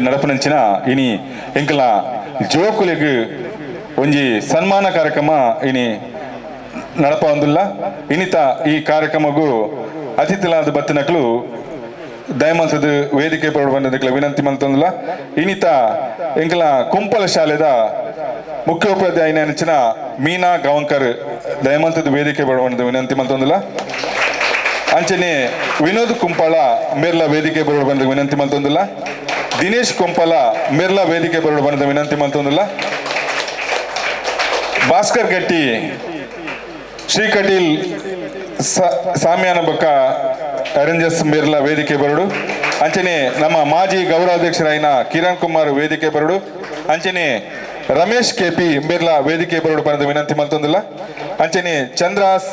ನಡಪನಂಚಿನ ಇನಿ ಎಂಕಲ ಜೋಕುಲೆಗ್ ಒಂಜಿ ಸನ್ಮಾನ ಕಾರ್ಯಕ್ರಮ ಇನಿ ನಡಪ ಒಂದುಲ್ಲ. ಇನಿತ ಈ ಕಾರ್ಯಕ್ರಮಗೂ ಅತಿಥಿಲಾದ ಬತ್ತಿನಕ್ಲು ದಯಮಲ್ತದ ವೇದಿಕೆ ಬಂದದಕ್ಲ ವಿನಂತಿ ಮಲ್ತೊಂದುಲ್ಲ. ಇನಿತ ಎಂಕಲ ಕುಂಪಲ ಶಾಲೆದ ಮುಖ್ಯೋಪಾಧ್ಯಾಯ ನೆನಚಿನ ಮೀನಾ ಗಾಂವ್ಕರ್ ದಯಮಲ್ತದ ವೇದಿಕೆ ಬಡವನದ ವಿನಂತಿ ಮಲ್ತೊಂದುಲ್ಲ. ಅಂಚನೆ ವಿನೋದ್ ಕುಂಪಳ ಮೇರ್ಲ ವೇದಿಕೆ ಬರೋಡು ಬಂದ ವಿನಂತಿ ಮಲ್ತೊಂದುಲ್ಲ. ದಿನೇಶ್ ಕುಂಪಲ ಮೇರ್ಲ ವೇದಿಕೆ ಬರೋಡು ಬಂದ ವಿನಂತಿ ಮಲ್ತೊಂದುಲ್ಲ. ಭಾಸ್ಕರ್ ಗಟ್ಟಿ ಶ್ರೀ ಕಟೀಲ್ ಸಾಮ್ಯಾನ ಬೊಕ್ಕ ಅರೇಂಜಸ್ ಮೇರ್ಲ ವೇದಿಕೆ ಬರೋಡು. ಅಂಚನೆ ನಮ್ಮ ಮಾಜಿ ಗೌರವಾಧ್ಯಕ್ಷರಾಯಿನ ಕಿರಣ್ ಕುಮಾರ್ ವೇದಿಕೆ ಬರೋಡು. ಅಂಚನೆ ರಮೇಶ್ ಕೆಪಿ ಮೇರ್ಲ ವೇದಿಕೆ ಬರೋಡು ಬಂದ ವಿನಂತಿ ಮಲ್ತೊಂದುಲ್ಲ. ಅಂಚನೆ ಚಂದ್ರಾಸ್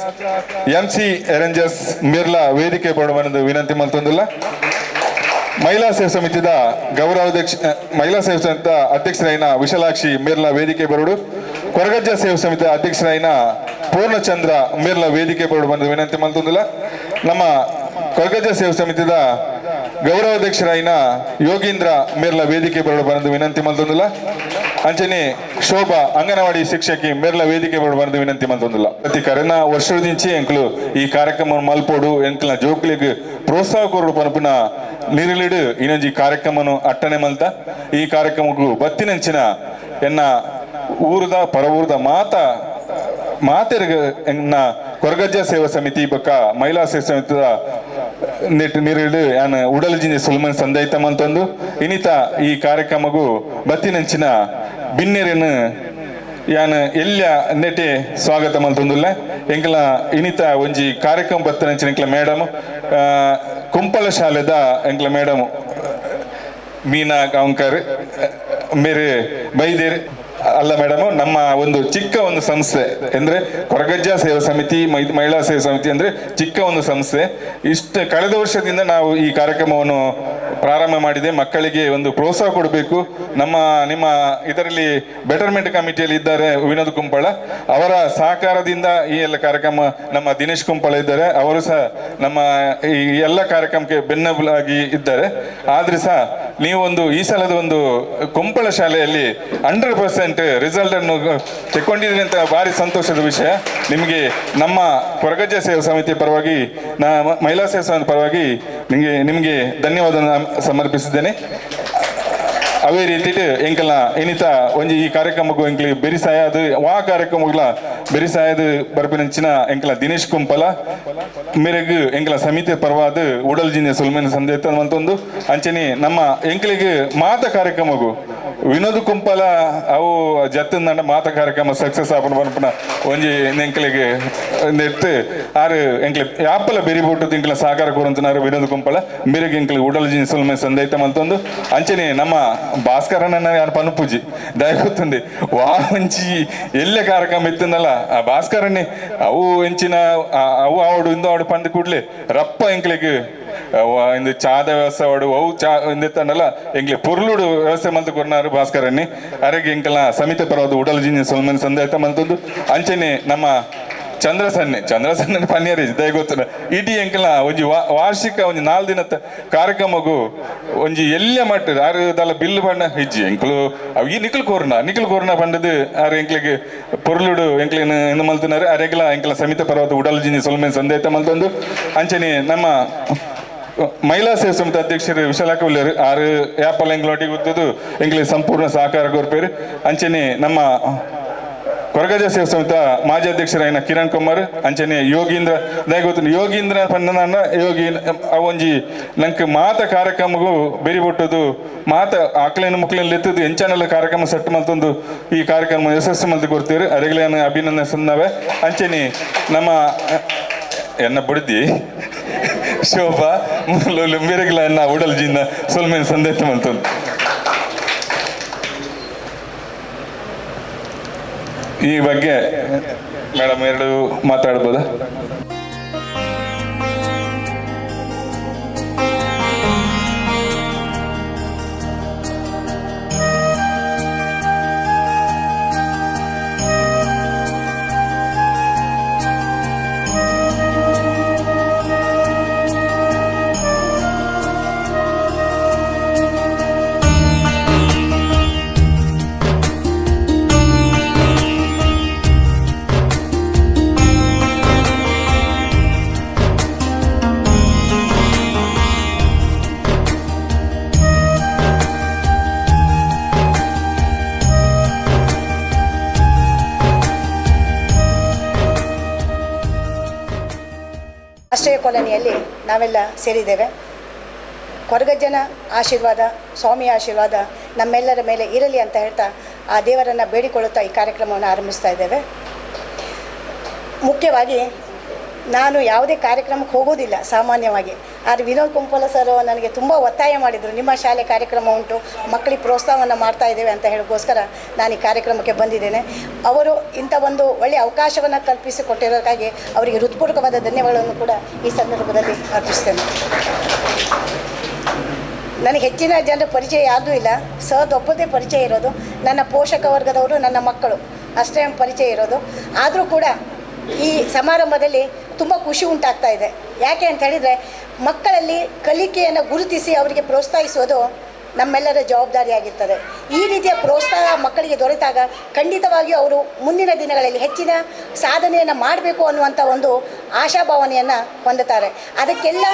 ಎಂಸಿ ಅರೇಂಜಸ್ ಮೇರ್ಲ ವೇದಿಕೆ ಬರೋಡು ಬಂದ ವಿನಂತಿ ಮಲ್ತೊಂದುಲ್ಲ. ಮಹಿಳಾ ಸೇವಾ ಸಮಿತಿದ ಗೌರವಾಧ್ಯಕ್ಷ ಮಹಿಳಾ ಸೇವಾ ಸಮಿತಿಯ ಅಧ್ಯಕ್ಷರಾಯಿನ ವಿಶಾಲಾಕ್ಷಿ ಮೇರ್ಲ ವೇದಿಕೆ ಬರೋಡು. ಕೊರಗಜ್ಜ ಸೇವಾ ಸಮಿತಿಯ ಅಧ್ಯಕ್ಷರಾಯಿನ ಪೂರ್ಣಚಂದ್ರ ಮೇರ್ಲ ವೇದಿಕೆ ಬರೋಡು ಬಂದ ವಿನಂತಿ ಮಲ್ತೊಂದುಲ್ಲ. ನಮ್ಮ ಕೊರಗಜ್ಜ ಸೇವಾ ಸಮಿತಿದ ಗೌರವಾಧ್ಯಕ್ಷರಾಯಿನ ಯೋಗೀಂದ್ರ ಮೇರ್ಲ ವೇದಿಕೆ ಬರೋಡು ಬಂದ ವಿನಂತಿ ಮಲ್ತೊಂದುಲ್ಲ. ಅಂಚನೆ ಶೋಭಾ ಅಂಗನವಾಡಿ ಶಿಕ್ಷಕಿ ಮೇರ್ಲ ವೇದಿಕೆ ಬರೋಡು ಬಂದ ವಿನಂತಿ ಮಲ್ತೊಂದುಲ್ಲ. ಪ್ರತಿ ಕರೆನ ವರ್ಷದಿಂಚಿ ಎಂಕ್ಲು ಈ ಕಾರ್ಯಕ್ರಮ ಮಲ್ಪೋಡು ಎಂಕ್ಲ ಜೋಕ್ಲಿಗ್ ಪ್ರೋತ್ಸಾಹ ಕೊರಡು ಪನಪುನ ನಿರಳಿಡು ಇನ್ನೊಂಜಿ ಕಾರ್ಯಕ್ರಮನು ಅಟ್ಟನೆ ಮಲ್ತ. ಈ ಕಾರ್ಯಕ್ರಮಕ್ಕೂ ಬತ್ತಿನಂಚಿನ ಎನ್ನ ಊರದ ಪರವೂರದ ಮಾತೆರ್ಗ ಎನ್ನ ಕೊರಗಜ್ಜ ಸೇವಾ ಸಮಿತಿ ಬೊಕ್ಕ ಮಹಿಳಾ ಸೇವಾ ಸಮಿತಿದ ನೆಟ್ ನೀರಿಡು ಯಾನ್ ಉಡಲ್ ಜಿಂಜಿ ಸುಲ್ಮನ್ ಸಂದೈತ ಮಂತೊಂದು ಇನಿತ ಈ ಕಾರ್ಯಕ್ರಮಗೂ ಬತ್ತಿನಂಚಿನ ಬಿನ್ನೆರೆನ್ ಯಾನ್ ಎಲ್ಲ ನೆಟೆ ಸ್ವಾಗತ ಮಲ್ತೊಂದುಲ್ಲ. ಎಂಕಲ ಇನಿತ ಒಂಜಿ ಕಾರ್ಯಕ್ರಮ ಬತ್ತಿನಂಚಿನ ಎಂಕಲ ಮೇಡಮ್ ಕುಂಪಲ ಶಾಲೆದ ಎಂಕಲ ಮೇಡಮ್ ಮೀನಾ ಗಾಂವ್ಕರ್ ಮೇರೆ ಬೈದೇರ್ ಅಲ್ಲ ಮೇಡಮ್. ನಮ್ಮ ಒಂದು ಚಿಕ್ಕ ಒಂದು ಸಂಸ್ಥೆ ಅಂದ್ರೆ ಕೊರಗಜ್ಜ ಸೇವಾ ಸಮಿತಿ ಮಹಿಳಾ ಸೇವಾ ಸಮಿತಿ ಅಂದ್ರೆ ಚಿಕ್ಕ ಒಂದು ಸಂಸ್ಥೆ. ಇಷ್ಟು ಕಳೆದ ವರ್ಷದಿಂದ ನಾವು ಈ ಕಾರ್ಯಕ್ರಮವನ್ನು ಪ್ರಾರಂಭ ಮಾಡಿದೆ. ಮಕ್ಕಳಿಗೆ ಒಂದು ಪ್ರೋತ್ಸಾಹ ಕೊಡಬೇಕು. ನಮ್ಮ ನಿಮ್ಮ ಇದರಲ್ಲಿ ಬೆಟರ್ಮೆಂಟ್ ಕಮಿಟಿಯಲ್ಲಿ ಇದ್ದಾರೆ ವಿನೋದ್ ಕುಂಪಳ, ಅವರ ಸಹಕಾರದಿಂದ ಈ ಎಲ್ಲ ಕಾರ್ಯಕ್ರಮ ನಮ್ಮ ದಿನೇಶ್ ಕುಂಪಳ ಇದ್ದಾರೆ, ಅವರು ಸಹ ನಮ್ಮ ಈ ಎಲ್ಲ ಕಾರ್ಯಕ್ರಮಕ್ಕೆ ಬೆನ್ನೆಲುಬಾಗಿ ಇದ್ದಾರೆ. ಆದ್ರೆ ಸಹ ನೀವು ಒಂದು ಈ ಸಲದ ಒಂದು ಕುಂಪಳ ಶಾಲೆಯಲ್ಲಿ 100% ರಿಸಲ್ಟ್ ಅನ್ನು ತೆಕ್ಕೊಂಡಿದ್ದೀರಿ ಅಂತ ಭಾರಿ ಸಂತೋಷದ ವಿಷಯ. ನಿಮಗೆ ನಮ್ಮ ಕೊರಗಜ್ಜ ಸೇವಾ ಸಮಿತಿ ಪರವಾಗಿ, ಮಹಿಳಾ ಸೇವಾ ಸಮಿತಿ ಪರವಾಗಿ ನಿಮಗೆ ಧನ್ಯವಾದ ಸಮರ್ಪಿಸಿದ್ದೇನೆ. ಅವೇ ರೀತಿ ಎಂಕಲ್ನ ಇನಿತ ಒಂಜಿ ಈ ಕಾರ್ಯಕ್ರಮಕ್ಕೂ ಎಂಕ್ಲಿ ಬೆರಿಸಾಯದು ವಾ ಕಾರ್ಯಕ್ರಮಗಳ ಬೆರಿಸಾಯದು ಬರ್ಪಿನಂಚಿನ ಎಂಕಲ ದಿನೇಶ್ ಕುಂಪಲ ಮೇರೆಗ್ ಎಂಕಲ ಸಮಿತಿ ಪರವಾದ ಉಡಲ್ ಜಿಂಜ ಸುಲ್ಮೇನ ಸಂದೇತ ಅಂತೊಂದು. ಅಂಚನೆ ನಮ್ಮ ಎಂಕಲಿಗೆ ಮಾತ ಕಾರ್ಯಕ್ರಮಗೂ ವಿನೋದ್ ಕುಂಪಲ ಅವು ಜತ್ತಂದ ಮಾತ ಕಾರ್ಯಕ್ರಮ ಸಕ್ಸಸ್ ಆಪನ ಪನ್ಪುನ ಒಂಜಿ ಎಂಕಲಿಗೆ ನೆಟ್ಟು ಆರು ಎಂಕ್ಲೆ ಯಾಪಲ ಬೆರಿ ಬೋಟು ಎಂಕಲ ಸಹಕಾರ ಕೊರಂತನಾರು ವಿನೋದ್ ಕುಂಪಲ ಮೇರೆಗೆ ಎಂಕಲಿ ಉಡಲ್ ಜಿಂಜ ಸುಲ್ಮೇನ ಸಂದೇತ ಮಂತೊಂದು. ಅಂಚನೆ ನಮ್ಮ ಭಾಸ್ಕರನ ಯಾರು ಪನುಪೂಜಿ ದಯಗೊತ್ತುಂಡೆ ವಾ ಒಂಜಿ ಎಲ್ಲ ಕಾರ್ಯಕ್ರಮ ಇತ್ತಂದಲ್ಲ ಆ ಭಾಸ್ಕರನ್ನೇ ಅವು ಎಂಚಿನ ಅವು ಆವಡು ಇಂದು ಆವಡು ಪಂದು ಕೂಡ್ಲೆ ರಪ್ಪ ಎಂಕ್ಲೆಗ್ ಇಂದು ಚಾದ ವ್ಯವಸ್ಥೆ ಆವಡು ಅವು ಚಾ ಇಂದಿತ್ತಂಡಲ್ಲ ಎಂಕ್ಲೆ ಪೊರ್ಲುಡು ವ್ಯವಸ್ಥೆ ಮಲ್ತು ಕೊರ್ನಾರು ಭಾಸ್ಕರನ್ನೇ ಅರೆಗೆ ಎಂಕಲ್ನ ಸಮಿತಿ ಪರವಾದ ಉಡಲ್ ಜಿಂಜ ಸೊಲ್ಮನ್ ಸಂದಾಯ್ತ ಮಲ್ತೊಂದು. ಅಂಚನೆ ನಮ್ಮ ಚಂದ್ರಸನ್ನೆ ಚಂದ್ರಸನ್ನೆ ಪನ್ಯರಿ ದಯಗೊತ್ತುಂಡ ಇಡೀ ಎಂಕಲ್ನ ಒಂಜಿ ವಾರ್ಷಿಕ ಒಂಜಿ 4 ದಿನದ ಕಾರ್ಯಕ್ರಮಗೂ ಒಂಜಿ ಎಲ್ಲ ಮಟ್ಟ ಆರು ದಲ್ಲ ಬಿಲ್ಲು ಬಣ್ಣ ಇಜ್ಜಿ ಎಂಕಲು ಅವು ಈ ನಿಖಲ್ ಕೋರ್ನ ನಿಖಲ್ ಕೋರ್ನ ಪಂಡದು ಆರು ಎಂಕ್ಲೆಗ್ ಪೊರ್ಲುಡು ಎಂಕ್ಲೆನ್ ಇಂದು ಮಲ್ತುನಾರು ಅರೆಗ್ಲ ಎಂಕಲ ಸಮಿತಿ ಪರ್ವತ ಉಡಲ್ ಜಿಂಜಿ ಸೊಲ್ಮೆನ್ ಸಂದೇತ ಮಲ್ತೊಂದು. ಅಂಚನೆ ನಮ್ಮ ಮಹಿಳಾ ಸೇವಾ ಸಮಿತಿ ಅಧ್ಯಕ್ಷರು ವಿಶಾಲಾಕ ಉಲ್ಲೇರು ಆರು ಯಾಪಲ್ ಎಂಕ್ಲೊಟ್ಟಿಗೆ ಗೊತ್ತದು ಎಂಕ್ಲೆ ಸಂಪೂರ್ಣ ಸಹಕಾರ ಕೊರ್ಪೇರು. ಅಂಚನೆ ನಮ್ಮ ಕೊರಗಜ ಸೇವಾ ಸಮಿತಿ ಮಾಜಿ ಅಧ್ಯಕ್ಷರಾಯಿನ ಕಿರಣ್ ಕುಮಾರ್ ಅಂಚನೆ ಯೋಗೀಂದ್ರ ದಯಗೊತ್ತು ಯೋಗೀಂದ್ರ ಪಂಡನ ಯೋಗಿ ಒಂಜಿ ನಂಗೆ ಮಾತ ಕಾರ್ಯಕ್ರಮಗೂ ಬೆರಿ ಬೊಟ್ಟದು ಮಾತ ಆಕ್ಲೇನು ಮುಕ್ಲೇನು ಲೆತ್ತದು ಎಂಚಾನೆಲ್ಲ ಕಾರ್ಯಕ್ರಮ ಸೆಟ್ ಮಲ್ತೊಂದು ಈ ಕಾರ್ಯಕ್ರಮ ಯಶಸ್ಸು ಮಲ್ತು ಕೊಡ್ತೀರಿ ಅರೆಗ್ಲೇನು ಅಭಿನಂದನೆ ಸಂದವೆ. ಅಂಚನೆ ನಮ್ಮ ಎನ್ನ ಬುಡ್ದಿ ಶೋಭಾ ಮೇರೆಗ್ಲ ಎನ್ನ ಉಡಲ್ ಜಿಂದ ಸೊಲ್ಮೇನ್ ಸಂದೇಶ ಮಲ್ತೊಂದು. ಈ ಬಗ್ಗೆ ಮೇಡಮ್ ಎರಡು ಮಾತಾಡ್ಬೋದಾ? ಕಾಲೋನಿಯಲ್ಲಿ ನಾವೆಲ್ಲ ಸೇರಿದ್ದೇವೆ. ಕೊರಗಜ್ಜನ ಆಶೀರ್ವಾದ, ಸ್ವಾಮಿಯ ಆಶೀರ್ವಾದ ನಮ್ಮೆಲ್ಲರ ಮೇಲೆ ಇರಲಿ ಅಂತ ಹೇಳ್ತಾ ಆ ದೇವರನ್ನು ಬೇಡಿಕೊಳ್ಳುತ್ತಾ ಈ ಕಾರ್ಯಕ್ರಮವನ್ನು ಆರಂಭಿಸ್ತಾ ಇದ್ದೇವೆ. ಮುಖ್ಯವಾಗಿ ನಾನು ಯಾವುದೇ ಕಾರ್ಯಕ್ರಮಕ್ಕೆ ಹೋಗೋದಿಲ್ಲ ಸಾಮಾನ್ಯವಾಗಿ, ಆದರೆ ವಿನೋದ್ ಕುಂಪಲ ಸರ್ ನನಗೆ ತುಂಬ ಒತ್ತಾಯ ಮಾಡಿದರು, ನಿಮ್ಮ ಶಾಲೆ ಕಾರ್ಯಕ್ರಮ ಉಂಟು, ಮಕ್ಕಳಿಗೆ ಪ್ರೋತ್ಸಾಹವನ್ನು ಮಾಡ್ತಾ ಇದ್ದೇವೆ ಅಂತ ಹೇಳೋಕ್ಕೋಸ್ಕರ ನಾನು ಈ ಕಾರ್ಯಕ್ರಮಕ್ಕೆ ಬಂದಿದ್ದೇನೆ. ಅವರು ಇಂಥ ಒಂದು ಒಳ್ಳೆಯ ಅವಕಾಶವನ್ನು ಕಲ್ಪಿಸಿಕೊಟ್ಟಿರೋದಕ್ಕಾಗಿ ಅವರಿಗೆ ಹೃತ್ಪೂರ್ವಕವಾದ ಧನ್ಯವಾದಗಳನ್ನು ಕೂಡ ಈ ಸಂದರ್ಭದಲ್ಲಿ ಅರ್ಪಿಸ್ತೇನೆ. ನನಗೆ ಹೆಚ್ಚಿನ ಜನರ ಪರಿಚಯ ಯಾವುದೂ ಇಲ್ಲ, ಸಹದೊಬ್ಬದೇ ಪರಿಚಯ ಇರೋದು. ನನ್ನ ಪೋಷಕ ವರ್ಗದವರು, ನನ್ನ ಮಕ್ಕಳು ಅಷ್ಟೇ ಪರಿಚಯ ಇರೋದು. ಆದರೂ ಕೂಡ ಈ ಸಮಾರಂಭದಲ್ಲಿ ತುಂಬ ಖುಷಿ ಉಂಟಾಗ್ತಾ ಇದೆ. ಯಾಕೆ ಅಂತ ಹೇಳಿದರೆ, ಮಕ್ಕಳಲ್ಲಿ ಕಲಿಕೆಯನ್ನು ಗುರುತಿಸಿ ಅವರಿಗೆ ಪ್ರೋತ್ಸಾಹಿಸೋದು ನಮ್ಮೆಲ್ಲರ ಜವಾಬ್ದಾರಿಯಾಗಿರ್ತದೆ. ಈ ರೀತಿಯ ಪ್ರೋತ್ಸಾಹ ಮಕ್ಕಳಿಗೆ ದೊರೆತಾಗ ಖಂಡಿತವಾಗಿಯೂ ಅವರು ಮುಂದಿನ ದಿನಗಳಲ್ಲಿ ಹೆಚ್ಚಿನ ಸಾಧನೆಯನ್ನು ಮಾಡಬೇಕು ಅನ್ನುವಂಥ ಒಂದು ಆಶಾಭಾವನೆಯನ್ನು ಹೊಂದುತ್ತಾರೆ. ಅದಕ್ಕೆಲ್ಲ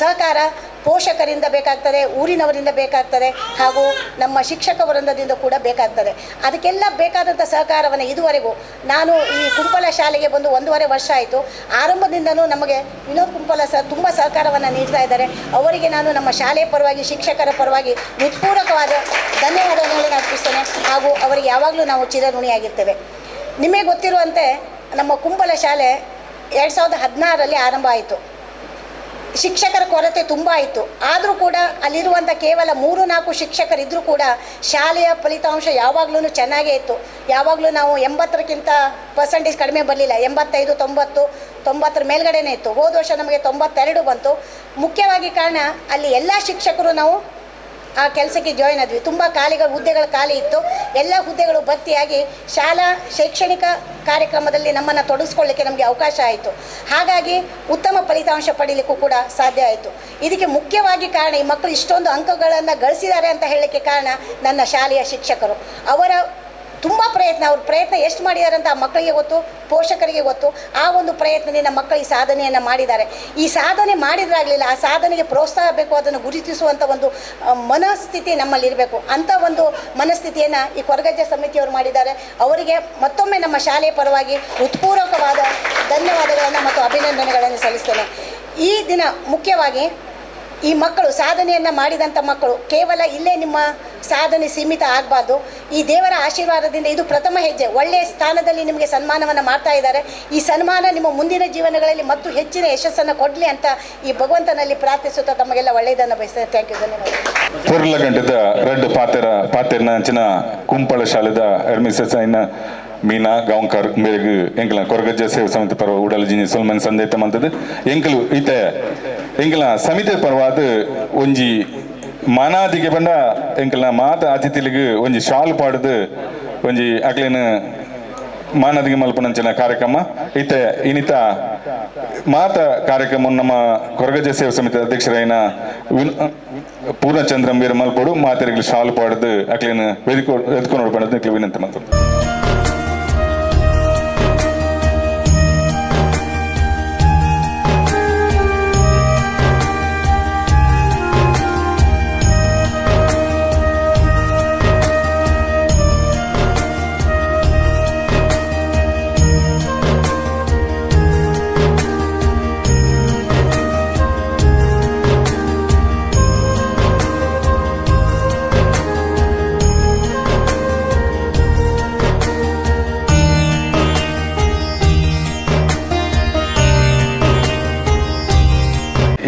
ಸಹಕಾರ ಪೋಷಕರಿಂದ ಬೇಕಾಗ್ತದೆ, ಊರಿನವರಿಂದ ಬೇಕಾಗ್ತದೆ, ಹಾಗೂ ನಮ್ಮ ಶಿಕ್ಷಕ ವೃಂದದಿಂದ ಕೂಡ ಬೇಕಾಗ್ತದೆ. ಅದಕ್ಕೆಲ್ಲ ಬೇಕಾದಂಥ ಸಹಕಾರವನ್ನು ಇದುವರೆಗೂ ನಾನು ಈ ಕುಂಪಲ ಶಾಲೆಗೆ ಬಂದು 1.5 ವರ್ಷ ಆಯಿತು. ಆರಂಭದಿಂದಲೂ ನಮಗೆ ವಿನೋದ್ ಕುಂಪಲ ಸರ್ ತುಂಬ ಸಹಕಾರವನ್ನು ನೀಡ್ತಾ ಇದ್ದಾರೆ. ಅವರಿಗೆ ನಾನು ನಮ್ಮ ಶಾಲೆಯ ಪರವಾಗಿ, ಶಿಕ್ಷಕರ ಪರವಾಗಿ ಹೃತ್ಪೂರ್ವಕವಾದ ಧನ್ಯವಾದಗಳನ್ನು ಅರ್ಪಿಸ್ತೇನೆ ಹಾಗೂ ಅವರಿಗೆ ಯಾವಾಗಲೂ ನಾವು ಚಿರಋಣಿಯಾಗಿರ್ತೇವೆ. ನಿಮಗೆ ಗೊತ್ತಿರುವಂತೆ ನಮ್ಮ ಕುಂಪಲ ಶಾಲೆ 2016ರಲ್ಲಿ ಆರಂಭ ಆಯಿತು. ಶಿಕ್ಷಕರ ಕೊರತೆ ತುಂಬ ಇತ್ತು. ಆದರೂ ಕೂಡ ಅಲ್ಲಿರುವಂಥ ಕೇವಲ 3-4 ಶಿಕ್ಷಕರಿದ್ದರೂ ಕೂಡ ಶಾಲೆಯ ಫಲಿತಾಂಶ ಯಾವಾಗಲೂ ಚೆನ್ನಾಗೇ ಇತ್ತು. ಯಾವಾಗಲೂ ನಾವು 80ಕ್ಕಿಂತ ಪರ್ಸೆಂಟೇಜ್ ಕಡಿಮೆ ಬರಲಿಲ್ಲ. 85, 90, 90ರ ಮೇಲ್ಗಡೆನೇ ಇತ್ತು. ಹೋದ ವರ್ಷ ನಮಗೆ 92 ಬಂತು. ಮುಖ್ಯವಾಗಿ ಕಾರಣ ಅಲ್ಲಿ ಎಲ್ಲ ಶಿಕ್ಷಕರು ನಾವು ಆ ಕೆಲಸಕ್ಕೆ ಜಾಯಿನ್ ಆದ್ವಿ. ತುಂಬ ಖಾಲಿಗಳು, ಹುದ್ದೆಗಳು ಖಾಲಿ ಇತ್ತು. ಎಲ್ಲ ಹುದ್ದೆಗಳು ಭರ್ತಿಯಾಗಿ ಶಾಲಾ ಶೈಕ್ಷಣಿಕ ಕಾರ್ಯಕ್ರಮದಲ್ಲಿ ನಮ್ಮನ್ನು ತೊಡಗಿಸ್ಕೊಳ್ಳಿಕ್ಕೆ ನಮಗೆ ಅವಕಾಶ ಆಯಿತು. ಹಾಗಾಗಿ ಉತ್ತಮ ಫಲಿತಾಂಶ ಪಡೀಲಿಕ್ಕೂ ಕೂಡ ಸಾಧ್ಯ ಆಯಿತು. ಇದಕ್ಕೆ ಮುಖ್ಯವಾಗಿ ಕಾರಣ, ಈ ಮಕ್ಕಳು ಇಷ್ಟೊಂದು ಅಂಕಗಳನ್ನು ಗಳಿಸಿದ್ದಾರೆ ಅಂತ ಹೇಳಲಿಕ್ಕೆ ಕಾರಣ ನನ್ನ ಶಾಲೆಯ ಶಿಕ್ಷಕರು. ಅವರ ತುಂಬ ಪ್ರಯತ್ನ, ಅವ್ರ ಪ್ರಯತ್ನ ಎಷ್ಟು ಮಾಡಿದ್ದಾರೆ ಅಂತ ಆ ಮಕ್ಕಳಿಗೆ ಗೊತ್ತು, ಪೋಷಕರಿಗೆ ಗೊತ್ತು. ಆ ಒಂದು ಪ್ರಯತ್ನದಿಂದ ಮಕ್ಕಳು ಈ ಸಾಧನೆಯನ್ನು ಮಾಡಿದ್ದಾರೆ. ಈ ಸಾಧನೆ ಮಾಡಿದ್ರಾಗಲಿಲ್ಲ, ಆ ಸಾಧನೆಗೆ ಪ್ರೋತ್ಸಾಹ ಬೇಕು, ಅದನ್ನು ಗುರುತಿಸುವಂಥ ಒಂದು ಮನಸ್ಥಿತಿ ನಮ್ಮಲ್ಲಿರಬೇಕು. ಅಂಥ ಒಂದು ಮನಸ್ಥಿತಿಯನ್ನು ಈ ಕೊರಗಜ್ಜ ಸಮಿತಿಯವರು ಮಾಡಿದ್ದಾರೆ. ಅವರಿಗೆ ಮತ್ತೊಮ್ಮೆ ನಮ್ಮ ಶಾಲೆಯ ಪರವಾಗಿ ಹೃತ್ಪೂರ್ವಕವಾದ ಧನ್ಯವಾದಗಳನ್ನು ಮತ್ತು ಅಭಿನಂದನೆಗಳನ್ನು ಸಲ್ಲಿಸ್ತೇನೆ. ಈ ದಿನ ಮುಖ್ಯವಾಗಿ ಈ ಮಕ್ಕಳು ಸಾಧನೆಯನ್ನು ಮಾಡಿದಂಥ ಮಕ್ಕಳು ಕೇವಲ ಇಲ್ಲೇ ನಿಮ್ಮ ಸಾಧನೆ ಸೀಮಿತ ಆಗಬಾರ್ದು. ಈ ದೇವರ ಆಶೀರ್ವಾದದಿಂದ ಇದು ಪ್ರಥಮ ಹೆಜ್ಜೆ. ಒಳ್ಳೆಯ ಸ್ಥಾನದಲ್ಲಿ ನಿಮಗೆ ಸನ್ಮಾನವನ್ನು ಮಾಡ್ತಾ ಇದ್ದಾರೆ. ಈ ಸನ್ಮಾನ ನಿಮ್ಮ ಮುಂದಿನ ಜೀವನಗಳಲ್ಲಿ ಮತ್ತು ಹೆಚ್ಚಿನ ಯಶಸ್ಸನ್ನು ಕೊಡಲಿ ಅಂತ ಈ ಭಗವಂತನಲ್ಲಿ ಪ್ರಾರ್ಥಿಸುತ್ತಾ ತಮಗೆಲ್ಲ ಒಳ್ಳೆಯದನ್ನು ಬಯಸ್ತೇನೆ. Thank you, ಧನ್ಯವಾದ. ಪೊರ್ಲ ಗಂಟೆದ ರಡ್ಡು ಪಾತೆರ ಪಾತೆರ್ನ ಅಂಚಿನ ಕುಂಪಳ ಶಾಲೆದ ಮಿಸಸ್ ಐನ ಮೀನಾ ಗಾಂವ್ಕರ್ ಮೇರೆಗ್ ಎಂಕಲ ಕೊರಗಜ್ಜ ಸೇವಾ ಸಮಿತಿ ಪರ್ವ ಉಡಲ್ ಜಿನಿ ಸೊಲ್ಮನ್ ಸಂದೇತ ಮಂತದ್ದು ಎಂಕಲು ಈತೆ ಎಂಕಲ ಸಮಿತಿ ಪರವಾದ ಒಂಜಿ ಮಾನಾದಿಗೆ ಬಂದ ಎಂಕಲ್ನ ಮಾತ ಅತಿಥಿಲಿಗೆ ಒಂಜಿ ಶಾಲ್ ಪಾಡುದು ಒಂಜಿ ಅಕ್ಲೇನ ಮಾನಾದಿಗೆ ಮಲ್ಪನಂಚಿನ ಕಾರ್ಯಕ್ರಮ ಈತೆ ಇನ್ನಿತ ಮಾತ ಕಾರ್ಯಕ್ರಮ ನಮ್ಮ ಕೊರಗಜ್ಜ ಸೇವಾ ಸಮಿತಿ ಅಧ್ಯಕ್ಷರಾಯಿನ ಪೂರ್ಣಚಂದ್ರ ಮೇರ್ ಮಲ್ಪೋಡು ಮಾತೆರಿಗೆ ಶಾಲ್ ಪಾಡುದು ಅಕ್ಲೇನ ವೇದಿಕೆ ಎದ್ಕೊಂಡು ನೋಡ್ಕೊಂಡು ವಿನಂತಿ ಮಂತು.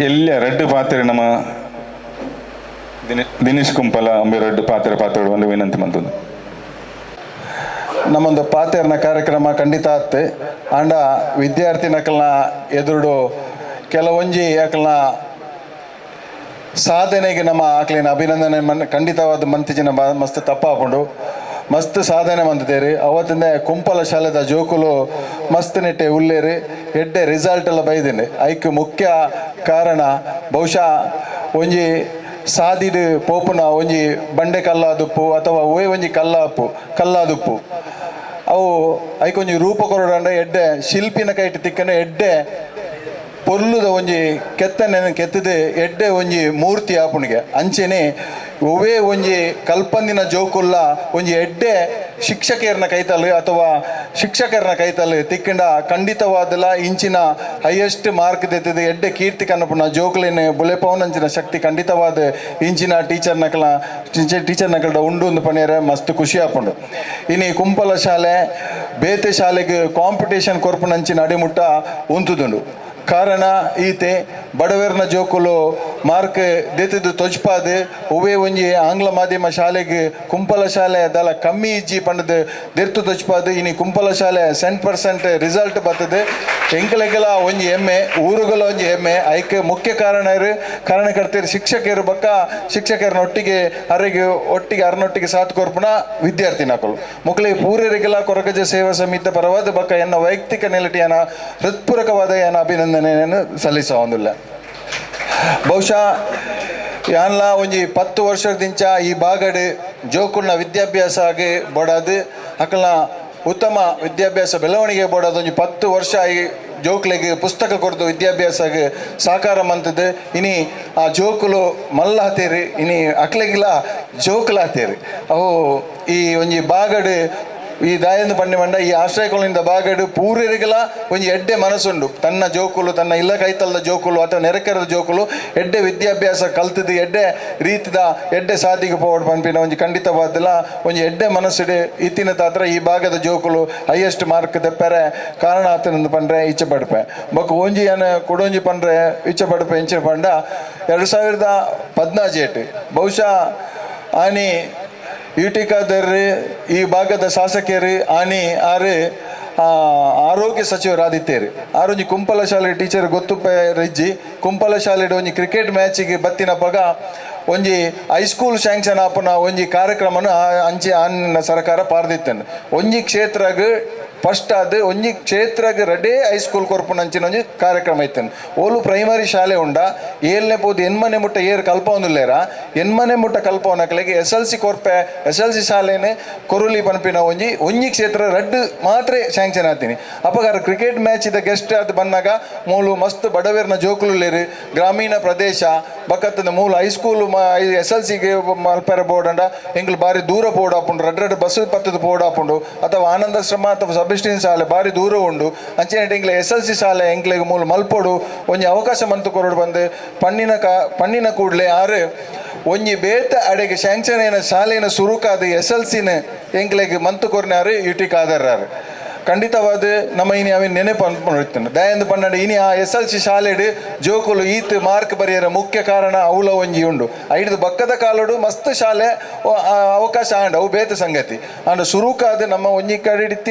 ಎಲ್ಲ ರೆಡ್ ಪಾತ್ರೆ ನಮ್ಮ ದಿನೇಶ್ ಕುಂಪಲ ಅಂಬೆ ರೆಡ್ ಪಾತ್ರೆ ಪಾತ್ರೆ ಒಂದು ವಿನಂತಿ ಮಂತದ್ದು. ನಮ್ಮೊಂದು ಪಾತೆರ್ನ ಕಾರ್ಯಕ್ರಮ ಖಂಡಿತ ಆತ್ತೆ. ಆಂಡ ವಿದ್ಯಾರ್ಥಿ ನಕಲ್ನ ಎದುರುಡು ಕೆಲವೊಂಜಿ ಅಕಲ್ನ ಸಾಧನೆಗೆ ನಮ್ಮ ಆಕ್ಲಿನ ಅಭಿನಂದನೆ ಮನ್ ಖಂಡಿತವಾದ ಮಂತಿಜಿನ ಮಸ್ತ್ ತಪ್ಪಾಪುಂಡು. ಮಸ್ತ್ ಸಾಧನೆ ಮಂತಿದ್ದೇರಿ. ಅವತ್ತಿಂದ ಕುಂಪಲ ಶಾಲೆದ ಜೋಕುಲು ಮಸ್ತ್ ನೆಟ್ಟೆ ಉಲ್ಲೇರಿ ಎಡ್ಡೆ ರಿಸಲ್ಟ್ ಎಲ್ಲ ಬೈದಿನಿ. ಐಕ್ ಮುಖ್ಯ ಕಾರಣ ಬಹುಶಃ ಒಂಜಿ ಸಾದಿಡು ಪೋಪುನ ಒಂಜಿ ಬಂಡೆ ಕಲ್ಲಾದುಪ್ಪು ಅಥವಾ ಓಯ್ ಒಂಜಿ ಕಲ್ಲಾದುಪ್ಪು ಅವು ಐಕೊಂಜಿ ರೂಪ ಕೊರಡಂಡ ಎಡ್ಡೆ ಶಿಲ್ಪಿನ ಕೈಟ್ ತಿಕ್ಕನೆ ಎಡ್ಡೆ ಪೊರ್ಲುದ ಒಂಜಿ ಕೆತ್ತನೆ ಕೆತ್ತದೆ ಎಡ್ಡೆ ಒಂಜಿ ಮೂರ್ತಿ ಆಪುಣಿಗೆ ಅಂಚೆನೆ ಒವ್ವೇ ಒಂಜಿ ಕಲ್ಪಂದಿನ ಜೋಕುಲ್ಲ ಒಂಜಿ ಎಡ್ಡೆ ಶಿಕ್ಷಕಿಯರ್ನ ಕೈತಲ್ ಅಥವಾ ಶಿಕ್ಷಕರನ್ನ ಕೈತಲ್ ತಿಕ್ಕಂಡ ಖಂಡಿತವಾದಲ ಇಂಚಿನ ಹೈಯೆಸ್ಟ್ ಮಾರ್ಕ್ ತೆತ್ತದೆ ಎಡ್ಡೆ ಕೀರ್ತಿ ಕನ್ನಪುನ ಜೋಕುಲಿನ ಬುಲೆಪವನಂಚಿನ ಶಕ್ತಿ ಖಂಡಿತವಾದ ಇಂಚಿನ ಟೀಚರ್ ನಕಲ ಟೀಚರ್ ನಕಲ್ಡ ಉಂಡು ಒಂದು ಪಣಿಯರೆ ಮಸ್ತ್ ಖುಷಿ ಆಪುಂಡು. ಇನಿ ಕುಂಪಲ ಶಾಲೆ ಬೇತೆ ಶಾಲೆಗೆ ಕಾಂಪಿಟೇಷನ್ ಕೊರ್ಪುನಂಚಿನ ಅಡಿಮುಟ್ಟ ಉಂತುದುಂಡು. ಕಾರಣ ಈತೆ ಬಡವರ್ನ ಜೋಕುಲು ಮಾರ್ಕ್ ದೇತಿದ್ದು ತೊಜ್ಪಾದು ಒವ್ವೇ ಒಂಜಿ ಆಂಗ್ಲ ಮಾಧ್ಯಮ ಶಾಲೆಗೆ ಕುಂಪಲ ಶಾಲೆ ದಲ ಕಮ್ಮಿ ಇಜ್ಜಿ ಪಂಡದು ದೆರ್ತು ತೊಜ್ಪಾದು ಇನಿ ಕುಂಪಲ ಶಾಲೆ 100% ರಿಸಲ್ಟ್ ಬರ್ತದೆ. ಎಂಕಲೆಗೆಲ ಒಂಜಿ ಹೆಮ್ಮೆ, ಊರುಗಳ ಒಂಜಿ ಹೆಮ್ಮೆ. ಐಕ್ ಮುಖ್ಯ ಕಾರಣ ಕಾರಣಕರ್ತರು ಶಿಕ್ಷಕರು ಬಕ್ಕ ಶಿಕ್ಷಕರನ್ನೊಟ್ಟಿಗೆ ಅರೆಗೆ ಒಟ್ಟಿಗೆ ಅರನೊಟ್ಟಿಗೆ ಸಾಥ್ ಕೊರ್ಪುನ ವಿದ್ಯಾರ್ಥಿ ನಕಲು ಮುಕ್ಲೆ ಪೂರರಿಗೆಲ್ಲ ಕೊರಗಜ ಸೇವಾ ಸಮಿತಿ ಪರವಾದ ಬಕ್ಕ ಎನ್ನ ವೈಯಕ್ತಿಕ ನೆಲಟಿಯನ ಹೃತ್ಪೂರ್ವಕವಾದ ಎನ್ನ ಅಭಿನಂದನೆಯನ್ನು ಸಲ್ಲಿಸ ಒಂದಿಲ್ಲ. ಬಹುಶಃ ಯಾನ್ಲ ಒಂಜಿ 10 ವರ್ಷದಿಂಚ ಈ ಬಾಗಡು ಜೋಕುಲ್ನ ವಿದ್ಯಾಭ್ಯಾಸ ಆಗಿ ಬೋಡಾದು ಅಕಲ್ನ ಉತ್ತಮ ವಿದ್ಯಾಭ್ಯಾಸ ಬೆಳವಣಿಗೆ ಬೋಡಾದ ಒಂಜಿ 10 ವರ್ಷ ಈ ಜೋಕ್ಲೆಗ್ ಪುಸ್ತಕ ಕೊರ್ದು ವಿದ್ಯಾಭ್ಯಾಸಗೆ ಸಾಕಾರ ಮಂತದ್ದು. ಇನಿ ಆ ಜೋಕುಲು ಮಲ್ಲ ಹತ್ತೇರಿ, ಇನಿ ಅಕ್ಲೆಗಿಲ್ಲ ಜೋಕುಲ ಹತ್ತೇರಿ. ಅವು ಈ ಒಂಜಿ ಬಾಗಡು ಈ ದಾಯಂದು ಪಂಡೆ ಮಂಡ ಈ ಆಶ್ರಯಗಳಿಂದ ಬಾಗಡು ಪೂರ್ವರಿಗೆಲ್ಲ ಒಂಜಿ ಎಡ್ಡೆ ಮನಸ್ಸುಂಡು. ತನ್ನ ಜೋಕುಲು ತನ್ನ ಇಲ್ಲ ಕೈತಲ್ದ ಜೋಕುಲು ಅಥವಾ ನೆರೆಕೆರದ ಜೋಕುಲು ಎಡ್ಡೆ ವಿದ್ಯಾಭ್ಯಾಸ ಕಲ್ತದ್ದು ಎಡ್ಡೆ ರೀತಿದ ಎಡ್ಡೆ ಸಾದಿಗೆ ಪೋವಡ್ ಪನ್ಪಿನ ಒಂಜಿ ಖಂಡಿತವಾದಲ್ಲ ಒಂಜಿ ಎಡ್ಡೆ ಮನಸ್ಸುಡು ಇತ್ತಿನ ತಾತ್ರ ಈ ಭಾಗದ ಜೋಕುಲು ಹೈಯೆಸ್ಟ್ ಮಾರ್ಕ್ ತೆಪ್ಪರೆ ಕಾರಣ ಆತನಂದು ಪಂಡ್ರೆ ಇಚ್ಛೆ ಪಡ್ಪೆ. ಬೊಕ್ಕ ಒಂಜಿ ಏನ ಕೊಡೊಂಜಿ ಪಂಡ್ರೆ ಇಚ್ಛೆ ಪಡ್ಪೆ ಇಂಚೆ ಪಂಡ 2014 ಬಹುಶಃ ಆನಿ ಯುಟಿಕಾದರ್ರಿ ಈ ಭಾಗದ ಶಾಸಕರು ಆನಿ ಆರು ಆರೋಗ್ಯ ಸಚಿವರಾದಿತ್ತೇರು. ಆರೊಂಜಿ ಕುಂಪಲ ಶಾಲೆ ಟೀಚರ್ ಗೊತ್ತುಪ್ಪ ರಿಜ್ಜಿ ಕುಂಪಲ ಶಾಲೆ ಒಂಜಿ ಕ್ರಿಕೆಟ್ ಮ್ಯಾಚಿಗೆ ಬತ್ತಿನ ಪಗ ಒಂಜಿ high school sanction ಆಪುನ ಒಂಜಿ ಕಾರ್ಯಕ್ರಮನ ಅಂಚೆ ಆನಿನ ಸರ್ಕಾರ ಪಾರ್ದಿತ್ತನು. ಒಂಜಿ ಕ್ಷೇತ್ರಗ್ ಫಸ್ಟ್ ಅದು ಒಂಜಿ ಕ್ಷೇತ್ರಗ್ ರಡೇ ಹೈಸ್ಕೂಲ್ ಕೊರ್ಪುನಂಚಿನ ಒಂಜಿ ಕಾರ್ಯಕ್ರಮ ಇತ್ತನು. ಓಲು ಪ್ರೈಮರಿ ಶಾಲೆ ಉಂಡ ಏಳನೇ ಪೋದು ಎನ್ಮನೆ ಮುಟ್ಟ ಏರು ಕಲ್ಪವನುಲ್ಲೇರ ಎನ್ಮನೆ ಮುಟ್ಟ ಕಲ್ಪವನಕ್ಲೆಗೆ S L C ಕೊರ್ಪೆ S L C ಶಾಲೆನೆ ಕೊರುಲಿ ಪನ್ಪಿನ ಒಂಜಿ ಒಂಜಿ ಕ್ಷೇತ್ರ ರಡ್ಡು ಮಾತ್ರ ಸ್ಯಾಂಕ್ಷನ್ ಆತೀನಿ. ಅಪಗಾರ ಕ್ರಿಕೆಟ್ ಮ್ಯಾಚ್ ಇದ ಗೆಸ್ಟ್ ಅದು ಬಂದಾಗ ಮೂಲು ಮಸ್ತ್ ಬಡವೇರ್ನ ಜೋಕುಲುಲ್ಲೇರು ಗ್ರಾಮೀಣ ಪ್ರದೇಶ ಬಕತ್ತದ ಮೂಲು high school S L ಸಿಗೆ ಮಲ್ಪೆರ ಬೋರ್ಡ್ ಎಂಗ್ಲು ಬಾರಿ ದೂರ ಬೋರ್ಡ್ ಆಪುಂಡು, ರಡ್ಡು ರಡ್ಡು ಬಸ್ ಪತ್ತದ ಬೋರ್ಡ್ ಆಪುಂಡು ಅಥವಾ ಆನಂದಾಶ್ರಮ ಅಥವಾ ಸಬ್ಸ್ಟೀನ್ ಶಾಲೆ ಬಾರಿ ದೂರ ಉಂಡು. ಅಂಚನೆ ಎಂಗ್ಲೆ S L C ಶಾಲೆ ಎಂಕ್ಲೆಗ್ ಮೂಲು ಮಲ್ಪೊಡು ಒಂಜಿ ಅವಕಾಶ ಮಂತು ಕೊರಡು ಬಂದು ಪಣ್ಣಿನ ಕೂಡಲೇ ಆರು ಒಂಜಿ ಬೇತ ಅಡೆಗೆ ಸ್ಯಾಂಕ್ಷನ್ ಏನ ಶಾಲೆನ ಸುರುಕಾದ ಎಸ್ ಎಲ್ ಸಿನ ಎಂಕ್ಲೆಗ್ ಮಂತು ಕೊರ್ನಾರು ಯುಟಿ ಕಾದರ್ರಾರು. ಖಂಡಿತವಾದ ನಮ್ಮ ಇನಿ ಅವಿನ ನೆನಪು ಅನ್ಕೊಂಡಿರ್ತಾನೆ. ದಯಂದು ಪನ್ನಡ ಇನಿ ಆ S L C ಶಾಲೆಡು ಜೋಕುಲು ಈತ್ ಮಾರ್ಕ್ ಬರೆಯರ ಮುಖ್ಯ ಕಾರಣ ಅವಲ ಒಂಜಿ ಉಂಡು. ಐದು ಬಕ್ಕದ ಕಾಲಡು ಮಸ್ತ್ ಶಾಲೆ ಅವಕಾಶ ಆಂಡ್ ಅವು ಬೇತ ಸಂಗತಿ ಅಂಡ್ ಸುರುಕಾದ ನಮ್ಮ ಒಂಜಿ ಕಡೆ